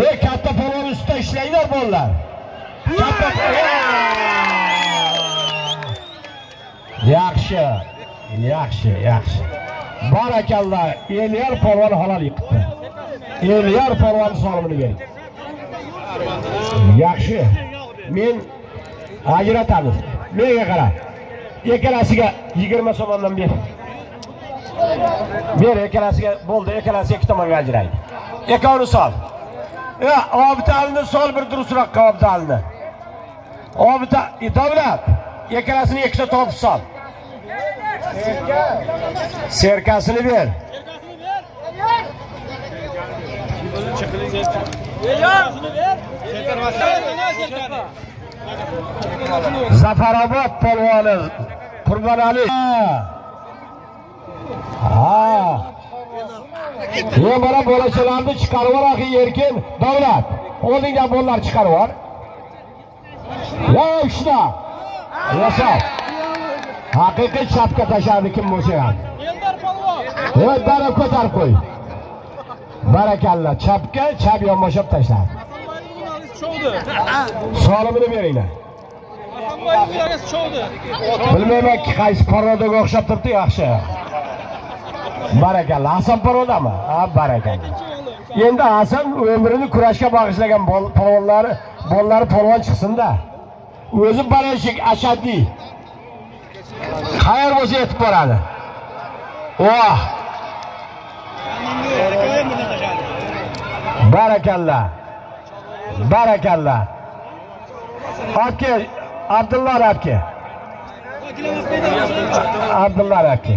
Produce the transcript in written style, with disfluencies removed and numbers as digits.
Ey katta polvon ustida ishlanglar bolalar. Katta yaxshi, yaxshi, yaxshi. Barakalla, Elyor polvon halol yiqitdi. Elyor polvon solimini bering. Yaxshi. Men ajratamiz. Menga qara. Ikkalasiga 20 so'mdan ber. Ber ikkalasiga bo'ldi, ikkalasi ikki tomonga ajraydi. Ikkovini sol. Ya, Obitalni sol bir durustroqqa Obitalni. Obita, Davlat, ikkalasini ikkita topib sol. Serkasini ber. Zafarobod polvoni Qurbonali. Ha. Ye mana bolachalarni chiqarib yubor axi erkin Davlat. Oldingan bolalar chiqarib yubor. Ya uchta. Yasab. Haqiqiy chapga tashladi kim bo'lsa ham. Eldor polvon. Evet, darrov ko'tarib qo'y. Barakalla, chapga chap yonboshab tashladi. Solimini beringlar. Bilmayman qaysi parodaga o'xshab turibdi, yaxshi. Barakalla, Hasan parodami? Ha, barakalla. Endi Hasan umrini kurashga bag'ishlagan polvonlari, bolalari polvon chiqsin-da. O'zi barashik ashaddiy. Qayer bo'lsa yetib boradi. Oh! Barakalla. Barakalla. Abke, Abdullah abke. Abdullah abke.